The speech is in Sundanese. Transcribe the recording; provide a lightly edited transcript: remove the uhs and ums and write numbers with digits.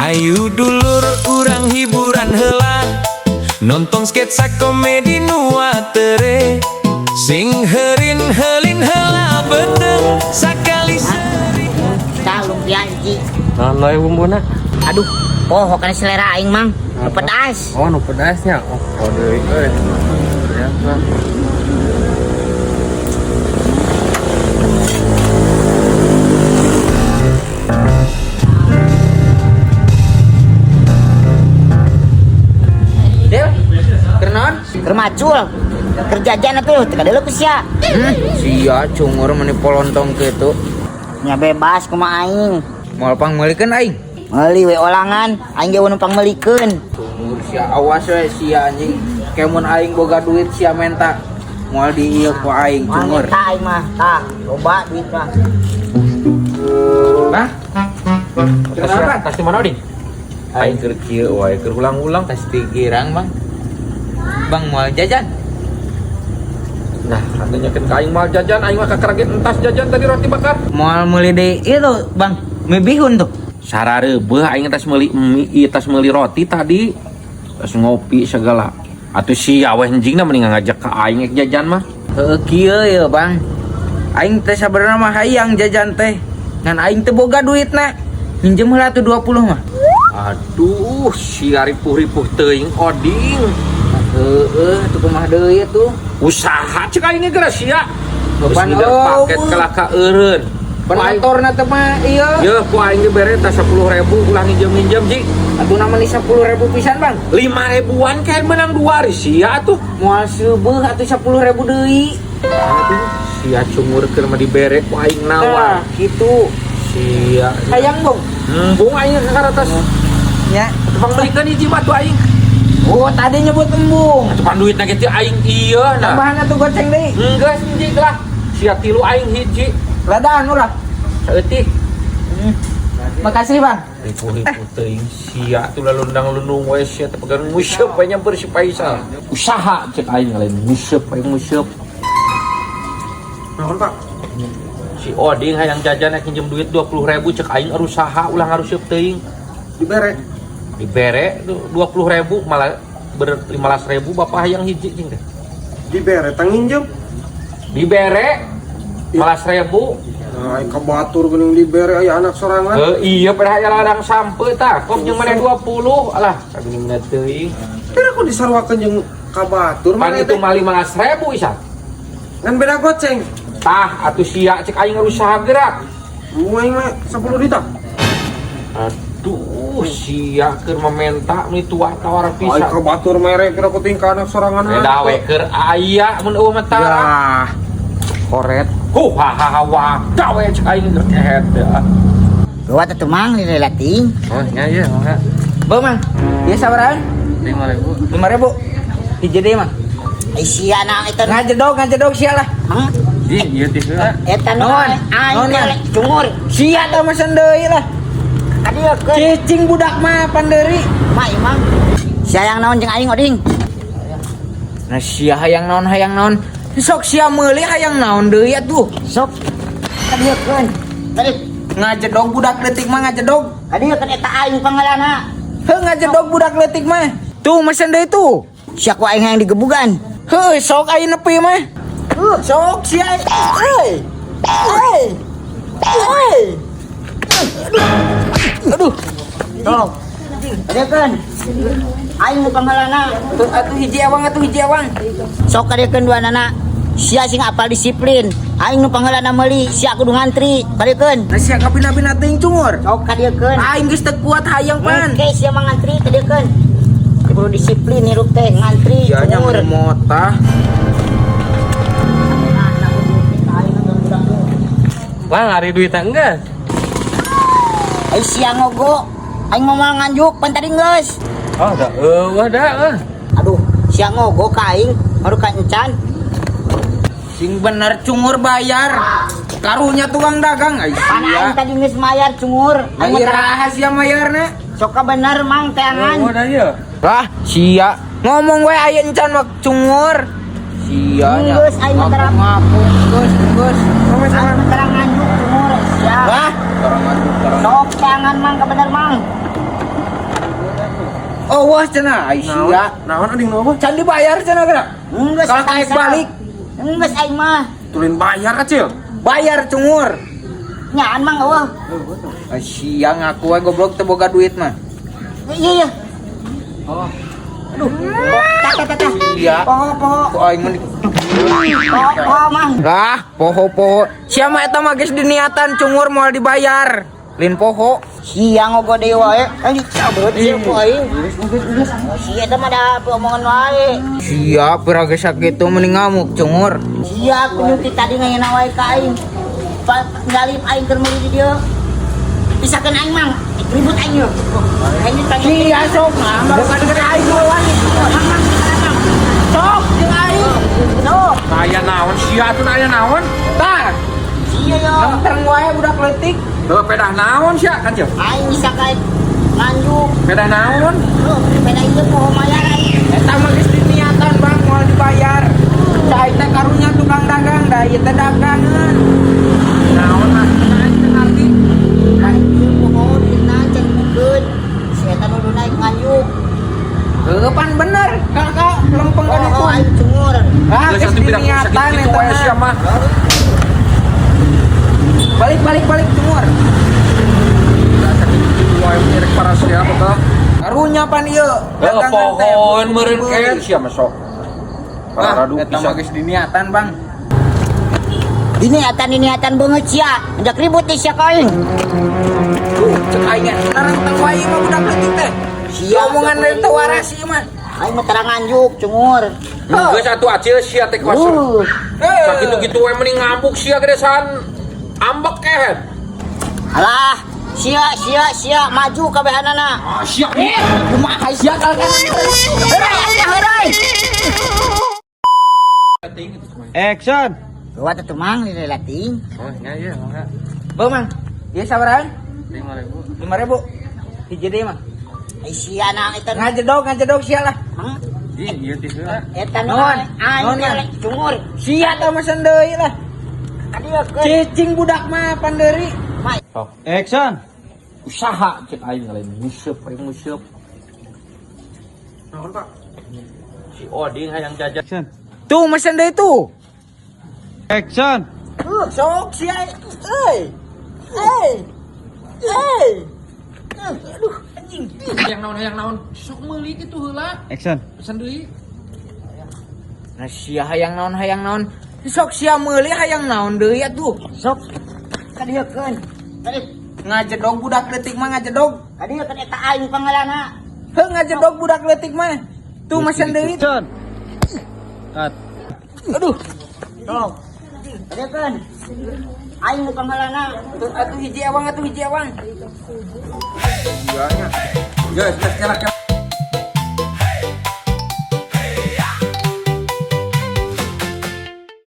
Hayu dulur, urang hiburan heula, nonton sketsa komedi nu atere. Sing heurin heulin heula beuteung, sakali seri. Tah, lumpia hiji. Naon wae bumbuna? Aduh, oh kana selera aing, Mang. Nu pedas. Oh, nu pedasnya. Oh, kode euy. Ya, lah. Del, keur naon? Keur macul. Keur jajan atuh, teu kadeuleu ku sia. Sia cungur meni polontong kitu. Nya bebas kumaha aing. Moal pangmeulikeun aing. Meuli we olangan, aing ge numpang meulikeun. Cungur sia, awas we sia anjing. Kemun aing boga duit sia menta. Moal di ieu ku aing cungur. Tah aing mah, tah, loba duit mah. Bang. Kenapa? Tas di mana, Oding? Aing keur kieu wae, keur ulang-ulang. Tas di girang, Bang. Bang moal jajan. Nah, katanya kan aing moal jajan, aing mah kakaraget entas jajan tadi roti bakar. Moal meuli deui itu, Bang. Mie bihun tuh. Sarareubeuh aing tas meuli mie, ieu tas meuli roti tadi. Tas ngopi segala. Atuh sia we anjingna mending ngajak ka aing ek jajan mah. Heueuh kieu ye, Bang. Aing teh sabenerna mah hayang jajan teh. Ngan aing teu boga duitna. Minjem heula tuh 20 mah. Aduh, sia ripuh-ripuh teuing Oding. Heeh, tuh kumaha deui tuh. Usaha cek aing ge geura sia. Geus Beban ngider paket kalah ka eureun. Pan motorna teh mah ieu. Yeuh, ku aing ge bere tah 10.000 ulah nginjem-nginjem ji. Atuh nama ni 10.000 pisan, Bang. 5.000-an kayak menang 2 ari sia atuh. Moal seubeuh atuh 10.000 deui. Aduh, sia cungur keur mah dibere ku aing nawar. Nah, kitu. Sia. Hayang, Bung. Embung aing ka karatas. Nya. Atuh pangmeulikeun hiji mah tuh aing. Oh, tadi nyebut embung. Atuh pan duitna ge teu aing ieu nah. Tambahan atuh goceng deui. Enggeus hiji lah. Sia tilu aing hiji. Ladaan ulah. Saeutik. Makasih, Bang. Ripuh-ripuh teuing sia tuh lalundang-lundung we sia teh pegang nguseup we nyamper si Faisal. Usaha cek aing lain nguseup we nguseup. Naon, Pak? Si Oding hayang jajan ek minjem duit 20.000 cek aing usaha ulah ngaruseup teuing. Dibere. Dibere 20.000 malah ber 15.000 bapak hayang hiji cing teh. Dibere tang nginjem. Dibere 15.000. Nah, aing ka batur geuning dibere aya anak sorangan. Heuh iya pada aya ladang sampe tah kok jeung maneh 20 alah kageuning teuing. Kira aku disaruakeun jeung ka batur Pan maneh itu teh. mah 15.000 isa. Ngan beda goceng. Tah atuh sia cek aing usaha gerak. Mu aing mah 10 juta. Aduh sia keur mementa meni tua tawar Aing pisan. ka batur mere kira ku tingkah anak sorangan. Beda we keur aya mun eueuh mah tara. Ya. Koret. Huh ha ha ha wah gawe cek aing keur kehet ya. Gawat atuh Mang lila ting. Oh nya ieu mangga. Beuh, Mang. Ieu sabarahan? 5.000. 5.000. Hiji deui, Mang. Ai sia na eta Ngajedog, ngajedog sia lah. Mang. Ji ieu teh heula. Eta nu Naon? aing Naon, Mang? cungur. Sia tah mesen deui lah. Kadieukeun. Cicing budak mah pandeuri. Mak ieu Mang. Sia yang naon jeung aing Oding? Nah sia hayang naon hayang naon. Sok sia meuli hayang naon deui atuh. Sok. Kadieukeun. Tadi Ngajedog budak leutik mah ngajedog. kadieukeun eta aing pangalana. Heuh ngajedog budak leutik mah. Tuh mesen deui tuh. Sia ku aing hayang digebugan. Heuh sok aing nepi mah. Sok sia euy. Euy. Euy. Aduh. Sok. Kadieukeun. Aing nu pangalana. Tuh atuh hiji awang atuh hiji awang. Sok kadieukeun dua nana. Sia sing apal disiplin. Aing nu pangalana meuli, sia kudu ngantri. Kadieukeun. Nah sia kabina-bina teuing cungur. Sok kadieukeun. Aing geus teu kuat hayang pan. Oke, sia mah ngantri kadieukeun. Kudu disiplin hirup teh ngantri Sia nya cungur. motah. Wah, ngari duitna enggeus. Ai sia ngogo. Aing mah moal nganjuk pan tadi geus. Oh, da eueuh da eueuh. Aduh, sia ngogo ka aing, baru ka encan. Sing bener cungur bayar. Karunya tukang dagang ai Pan aing sia. tadi geus mayar cungur. Aing Ai mah rahasia mayarna. sok ka bener Mang teangan. Eueuh da ieu. Lah, sia ngomong we aya encan mah cungur. Sia nya. Geus, aing mah terang. Ngapu, geus, geus. Aing mah terang nganjuk cungur sia. Lah, Sok teangan Mang ka bener Mang. Euweuh cenah, ai sia. Naon ading nu apa? Can dibayar cenah geura. Geus Kalau naik balik. Geus aing mah. Tulin bayar kecil. Bayar cungur. Nyaan mang euweuh. Ai sia ngaku we goblok teu boga duit mah. Iya iya. Oh. Aduh. Tah tah tah. Iya. Poho poho. Ku aing mah Poho poho mang. Lah, poho-poho. Sia mah eta mah geus diniatan cungur moal dibayar. Lin poho. Sia ngogo deui wae. Anjing cabut sia ku aing. Sia eta mah da omongan wae. Sia pira geus sakitu mending ngamuk cungur. Sia kudu ti tadi ngayana wae ka aing. Nyalip aing keur meuli di dieu. Pisakeun aing mang. Ribut aing yeuh. Aing ditanya. Sia sok mah baru kadenger aing mah wani. Mang mang mang. Sok jeung aing. Sok. Aya naon sia atuh aya naon? Tah, Sia yo. nangteng wae budak leutik. Heuh pedah naon sia kacil? Aing bisa ka nganjuk. Pedah naon? Loh, sepeda ieu poho mayar aing. Eta mah geus diniatan bang moal dibayar. Cai teh karunya tukang dagang da ieu teh dagangan. Naon ah aing teu ngarti. Aing ieu poho dina can mungkeun. Si eta nu naik nganjuk. Heuh pan bener, kakak lempeng kan itu. Oh, aing cungur. Ah, Geus geus atuh pirang diniatan sakitu eta wae sia mah. mah. Balik balik balik cungur. Sakitu wae mirek para sia teh. Karunya pan ieu. Heuh dagangan teh. pohon meureun ken sia mah sok. Ah, Paradu eta pisan. mah geus diniatan bang. Diniatan banget sia. Ajak ribut nih sia ka aing. Tuh, cek aing narenteng wae mah budak leutik teh. Sia Omongan dari teu waras ieu mah. Aing mah terang nganjuk cungur. Geus atuh acil sia teh kuasa. Sakitu gitu wae mending ngambuk sia gedesan ambek kehed. Alah, sia sia sia maju kabehanana. Ah sia. Kumaha sia kalkan. Heuray aing heuray. Action. Gua teh mang di lating. Oh, nya ieu mangga. Beuh mang. Ieu sabaraha? 5000. 5000. Hiji deui mah. Ai sia na eta Ngajedog ngajedog sia lah. Mang Ih, ieu teh heula. eta nu Naon? aing Naon, teh cungur. Sia tah mesen deui lah. Kadieukeun. Cicing budak mah pandeuri. Mah Action. Usaha cek aing lain nguseup aing nguseup. Naon, Pak? Si Oding hayang jajan. Action. Tuh mesen deui tuh. Action. Sok sia euy. Euy. Euy. Aduh anjing. Hayang naon hayang naon. Sok meuli kitu heula. Action. Pesan deui. Nah sia hayang naon hayang naon. Sok sia meuli hayang naon deui atuh. Sok kadieukeun. Kadi Ngajedog budak leutik mah ngajedog. kadieukeun eta aing pangalana. Heuh ngajedog budak leutik mah. Tuh mesen deui. Action. Cut. Aduh. Sok. Kadieukeun. Aing nu pangalana. Tuh atuh hiji ewang atuh hiji ewang. Geus geus kela kela.